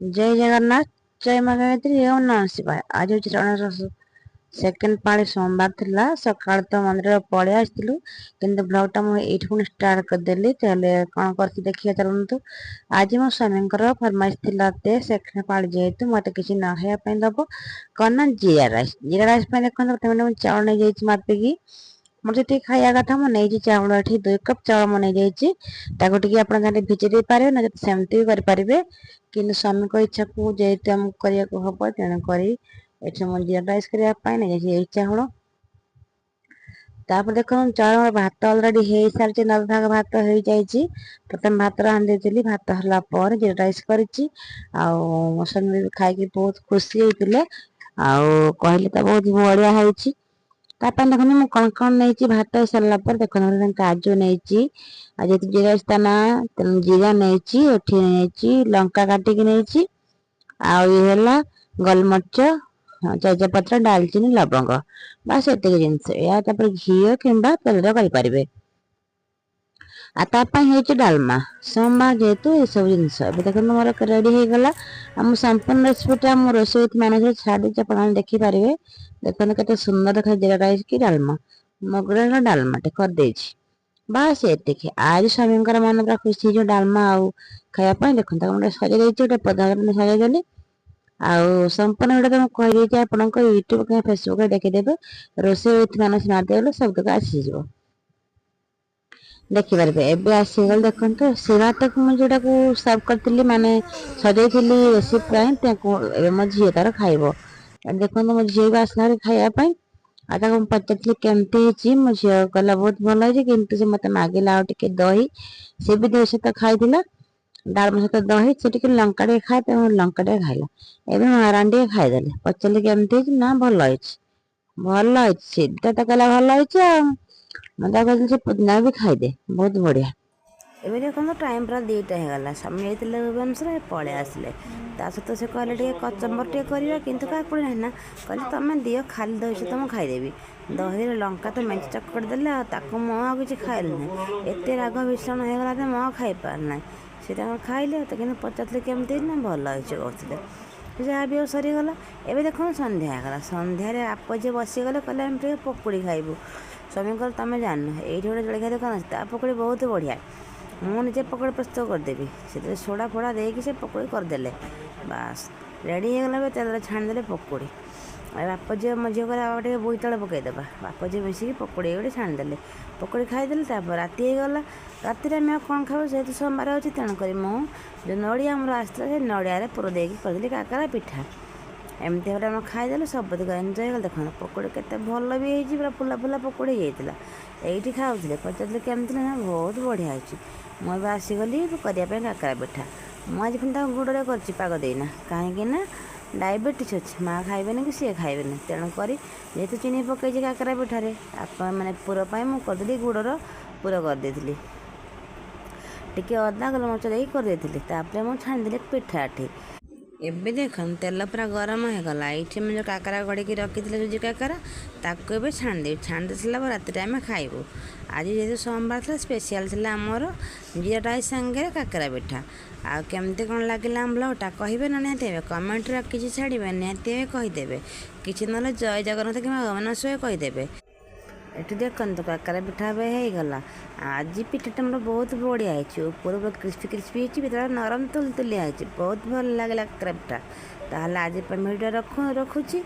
ଜୟ ଜଗନ୍ନାଥ, ଜୟ ମା ଗାୟତ୍ରୀ, ଓଁ ନମଃ ଶିବାୟ। ଆଜି ହେଉଛି ଶ୍ରାବଣ ସେକେଣ୍ଡ ପାଳି, ସୋମବାର ଥିଲା। ସକାଳେ ତ ମନ୍ଦିର ପଳେଇ ଆସିଥିଲୁ, କିନ୍ତୁ ବ୍ଲଗ୍ଟା ମୁଁ ଏଇଠି ପୁଣି ଷ୍ଟାର୍ଟ କରିଦେଲି। ତାହେଲେ କ'ଣ କରିଛି ଦେଖିବା ଚାଲନ୍ତୁ। ଆଜି ମୋ ସ୍ୱାମୀଙ୍କର ଫରମାଇଶ ଥିଲା ଯେ ସେକେଣ୍ଡ ପାଳି ଯେହେତୁ ମୋତେ କିଛି ନ ଖାଇବା ପାଇଁ ଦବ। କ'ଣ ନା ଜିରା ରାଇସ୍। ଜିରା ରାଇସ୍ ପାଇଁ ଦେଖନ୍ତୁ, ପ୍ରଥମେ ମୁଁ ଚାଉଳ ନେଇଯାଇଛି ମାପିକି। ମୋର ଯେତିକି ଖାଇବା କଥା ମୁଁ ନେଇଛି ଚାଉଳ। ଏଠି 2 କପ୍ ଚାଉଳ ମୁଁ ନେଇଯାଇଛି। ତାକୁ ଟିକେ ଆପଣ ଚାହିଁଲେ ଭିଜେଇ ଦେଇପାରିବେ, ନା ସେମିତି ବି କରିପାରିବେ। କିନ୍ତୁ ସ୍ୱାମୀଙ୍କ ଇଚ୍ଛାକୁ ଯେହେତୁ ଆମକୁ କରିବାକୁ ହବ, ତେଣୁକରି ଏଠି ମୁଁ ଜିରା ରାଇସ୍ କରିବା ପାଇଁ ନେଇଯାଇଛି ଏଇ ଚାଉଳ। ତାପରେ ଦେଖନ୍ତୁ, ଚାଉଳ ଭାତ ଅଲରେଡ଼ି ହେଇସାରିଛି, 90 ଭାଗ ଭାତ ହେଇଯାଇଛି। ପ୍ରଥମେ ଭାତ ରାନ୍ଧି ଦେଇଥିଲି। ଭାତ ହେଲା ପରେ ଜିରା ରାଇସ୍ କରିଛି। ଆଉ ମୋ ସ୍ୱାମୀ ବି ଖାଇକି ବହୁତ ଖୁସି ହେଇଥିଲେ ଆଉ କହିଲେ ତ ବହୁତ ବଢ଼ିଆ ହେଇଛି। ତା ପାଇଁ ଦେଖନ୍ତୁ ମୁଁ କ'ଣ କ'ଣ ନେଇଛି। ଭାତ ହେଇସାରିଲା ପରେ ଦେଖନ୍ତୁ, କାଜୁ ନେଇଛି। ଆଉ ଯେହେତୁ ଜିରା ରାଇସ୍ ତା ନା, ତେଣୁ ଜିରା ନେଇଛି। ଏଠି ନେଇଛି ଲଙ୍କା କାଟିକି ନେଇଛି। ଆଉ ଇଏ ହେଲା ଗୋଲମରିଚ, ତେଜପତ୍ର, ଡାଲଚିନି, ଲବଙ୍ଗ। ବାସ୍, ଏତିକି ଜିନିଷ ଏହା। ତାପରେ ଘିଅ କିମ୍ବା ତେଲରେ କରିପାରିବେ। ଆଉ ତା ପାଇଁ ହେଇଛି ଡାଲମା। ସୋମବାର ଯେହେତୁ ଏସବୁ ଜିନିଷ। ଏବେ ଦେଖନ୍ତୁ, ମୋର ରେଡ଼ି ହେଇଗଲା। ଆଉ ମୁଁ ସମ୍ପୂର୍ଣ୍ଣ ରେସିପିଟା ମୁଁ ରୋଷେଇ ୱିଥ୍ ମାନସରେ ଛାଡ଼ିଛି, ଆପଣମାନେ ଦେଖିପାରିବେ। ଦେଖନ୍ତୁ କେତେ ସୁନ୍ଦର ଦେଖା ଜିରା ରାଇସ୍ କି ଡାଲମା। ମୁଗ ଡାଲିର ଡାଲମାଟେ କରିଦେଇଛି। ବାସ୍, ଏତିକି। ଆଜି ସ୍ୱାମୀଙ୍କର ମନ ପୁରା ଖୁସି ହେଇଯିବ ଡାଲମା ଆଉ ଖାଇବା ପାଇଁ। ଦେଖନ୍ତୁ, ତାକୁ ମୁଁ ଟିକେ ସଜେଇ ଦେଇଛି, ଗୋଟେ ପଦାରେ ସଜେଇଦେଲି। ଆଉ ସମ୍ପୂର୍ଣ୍ଣ ଭିଡ଼ିଓ ତ ମୁଁ କହିଦେଇଛି, ଆପଣଙ୍କ ୟୁଟ୍ୟୁବ କିମ୍ବା ଫେସବୁକରେ ଦେଖିଦେବେ। ରୋଷେଇ ୱିଥ୍ ମାନସ ମାରିଦେଲେ ସବୁତକ ଆସିଯିବ, ଦେଖିପାରିବେ। ଏବେ ଆସିଗଲେ ଦେଖନ୍ତୁ, ସେ ଭାତକୁ ମୁଁ ଯୋଉଟାକୁ ସର୍ଭ କରିଥିଲି, ମାନେ ସଜେଇଥିଲି ରେସିପି ପାଇଁ, ତାକୁ ଏବେ ମୋ ଝିଅ ତାର ଖାଇବ। ଦେଖନ୍ତୁ, ମୋ ଝିଅ ବି ଆସିଲା ଖାଇବା ପାଇଁ। ଆଉ ତାକୁ ମୁଁ ପଚାରିଥିଲି କେମିତି ହେଇଛି। ମୋ ଝିଅ କହିଲା ବହୁତ ଭଲ ହେଇଛି, କିନ୍ତୁ ସେ ମତେ ମାଗିଲା ଆଉ ଟିକେ ଦହି। ସେ ବି ଦହି ସହିତ ଖାଇଥିଲା, ଡାଲମା ସହିତ ଦହି। ସେ ଟିକେ ଲଙ୍କା ଟିକେ ଖାଏ, ତେଣୁ ଲଙ୍କା ଟିକେ ଖାଇଲା। ଏବେ ମହାରାଣୀ ଟିକେ ଖାଇଦେଲେ। ପଚାରିଲି କେମିତି ହେଇଛି। ନା, ଭଲ ହେଇଛି, ଭଲ ହେଇଛି। ସିଧା ତ କହିଲା ଭଲ ହେଇଛି। ଆଉ ମୁଁ ତାକୁ କହିଲି ସେ ପୁଦିନା ବି ଖାଇଦେ, ବହୁତ ବଢିଆ। ଏବେ ଦେଖନ୍ତୁ, ଟାଇମ୍ ପୁରା 2ଟା ହେଇଗଲା। ସ୍ୱାମୀ ଯାଇଥିଲେ ଭୁବନେଶ୍ୱର, ପଳେଇ ଆସିଲେ। ତା ସହିତ ସେ କହିଲେ ଟିକେ କଚମ୍ବର ଟିକେ କରିବା, କିନ୍ତୁ କାକୁଡ଼ି ନାହିଁ ନା। କହିଲେ ତମେ ଦିଅ, ଖାଲି ଦହି ସହିତ ମୁଁ ଖାଇଦେବି। ଦହିରେ ଲଙ୍କା ତ ମେଞ୍ଚେ ଚକଟି ଦେଲେ, ଆଉ ତାକୁ ମୁଁ ଆଉ କିଛି ଖାଇଲି ନାହିଁ। ଏତେ ରାଗ ଭୀଷଣ ହେଇଗଲା ଯେ ମୁଁ ଆଉ ଖାଇପାରିଲି ନାହିଁ। ସେ ତାଙ୍କର ଖାଇଲେ ତ, କିନ୍ତୁ ପଚାରୁଥିଲେ କେମିତି ନା, ଭଲ ହେଇଛି କହୁଥିଲେ। ଯାହା ବି ଆଉ ସରିଗଲା। ଏବେ ଦେଖନ୍ତୁ, ସନ୍ଧ୍ୟା ହେଇଗଲା। ସନ୍ଧ୍ୟାରେ ବାପ ଝିଅ ବସିଗଲେ, କହିଲେ ଆମେ ଟିକେ ପକୁଡ଼ି ଖାଇବୁ। ସ୍ୱାମୀ କହିଲେ, ତମେ ଜାଣିନ, ଏଇଠି ଗୋଟେ ଜଳଖିଆ ଦୋକାନ ଅଛି, ତା ପକୁଡ଼ି ବହୁତ ବଢ଼ିଆ, ମୁଁ ନିଜେ ପକୋଡ଼ି ପ୍ରସ୍ତୁତ କରିଦେବି। ସେଥିରେ ସୋଡ଼ା ଫୋଡ଼ା ଦେଇକି ସେ ପକୋଡ଼ି କରିଦେଲେ। ବାସ୍, ରେଡ଼ି ହେଇଗଲା। ଏବେ ତେଲରେ ଛାଣିଦେଲେ ପକୋଡ଼ି। ଆଉ ବାପ ଝିଅ, ମୋ ଝିଅ କହିଲା, ବାବା, ଟିକେ ବୋଇତାଳୁ ପକାଇଦେବା। ବାପ ଝିଅ ମିଶିକି ପକୋଡ଼ି ଗୋଟେ ଛାଣିଦେଲେ, ପକୋଡ଼ି ଖାଇଦେଲେ। ତାପରେ ରାତି ହେଇଗଲା। ରାତିରେ ଆମେ ଆଉ କ'ଣ ଖାଇବୁ? ଯେହେତୁ ସୋମବାର ଅଛି, ତେଣୁକରି ମୁଁ ଯେଉଁ ନଡ଼ିଆ ଆମର ଆସିଥିଲା, ସେ ନଡ଼ିଆରେ ପୁର ଦେଇକି କରିଦେଲି କାକରା ପିଠା। ଏମିତି ଭାବରେ ଆମେ ଖାଇଦେଲୁ, ସବୁତିକ ଏନ୍ଜୟ ହେଇଗଲା। ଦେଖନ୍ତୁ, ପକୋଡ଼ି କେତେ ଭଲ ବି ହେଇଛି, ପୁରା ଫୁଲା ଫୁଲା ପକୋଡ଼ି ହେଇଯାଇଥିଲା। ଏଇଠି ଖାଉଥିଲେ, ପଚାରୁଥିଲେ କେମିତି ନା, ବହୁତ ବଢ଼ିଆ ହେଇଛି। ମୁଁ ଏବେ ଆସିଗଲି କରିବା ପାଇଁ କାକରା ପିଠା। ମୁଁ ଆଜି ପୁଣି ତାକୁ ଗୁଡ଼ରେ କରିଛି, ପାଗ ଦେଇନା। କାହିଁକି ନା ଡାଇବେଟିସ୍ ଅଛି, ମା ଖାଇବେନି କି ସିଏ ଖାଇବେନି। ତେଣୁକରି ଯେହେତୁ ଚିନି ପକାଇଛି କାକରା ପିଠାରେ, ଆପଣ ମାନେ ପୁର ପାଇଁ ମୁଁ କରିଦେଲି, ଗୁଡ଼ର ପୁର କରିଦେଇଥିଲି, ଟିକେ ଅଦା ଗୋଲମରିଚ ଦେଇକି କରିଦେଇଥିଲି। ତାପରେ ମୁଁ ଛାଣିଦେଲି ପିଠା ଏଠି। ଏବେ ଦେଖନ୍ତୁ, ତେଲ ପୁରା ଗରମ ହେଇଗଲା। ଏଇଠି ମୁଁ ଯେଉଁ କାକରା ଗଢ଼ିକି ରଖିଥିଲି, ସୁଜି କାକରା, ତାକୁ ଏବେ ଛାଣିଦେବି। ଛାଣି ଦେଇ ସାରିଲା ପରେ ରାତିରେ ଆମେ ଖାଇବୁ। ଆଜି ଯେହେତୁ ସୋମବାର ଥିଲା, ସ୍ପେଶିଆଲ୍ ଥିଲା ଆମର ଜିରା ରାଇସ୍ ସାଙ୍ଗରେ କାକରା ପିଠା। ଆଉ କେମିତି କ'ଣ ଲାଗିଲା ଆମ ବ୍ଲଗ୍ଟା କହିବେ ନା ନିହାତି ଏବେ କମେଣ୍ଟରେ। କିଛି ଛାଡ଼ିବେ, ନିହାତି ଏବେ କହିଦେବେ। କିଛି ନହେଲେ ଜୟ ଜଗନ୍ନାଥ କିମ୍ବା ଓଁ ଶିବାୟ କହିଦେବେ। ଏଠି ଦେଖନ୍ତୁ, କାକରା ପିଠା ଏବେ ହେଇଗଲା। ଆଜି ପିଠାଟା ଆମର ବହୁତ ବଢ଼ିଆ ହେଇଛି। ଉପରୁ ପୁରା କ୍ରିସ୍ପି କ୍ରିସ୍ପି ହେଇଛି, ଭିତରେ ନରମ ତୁଲତୁଲିଆ ହେଇଛି। ବହୁତ ଭଲ ଲାଗିଲା କାକରା ପିଠା। ତାହେଲେ ଆଜି ପାଇଁ ଭିଡ଼ିଓ ରଖୁଛି।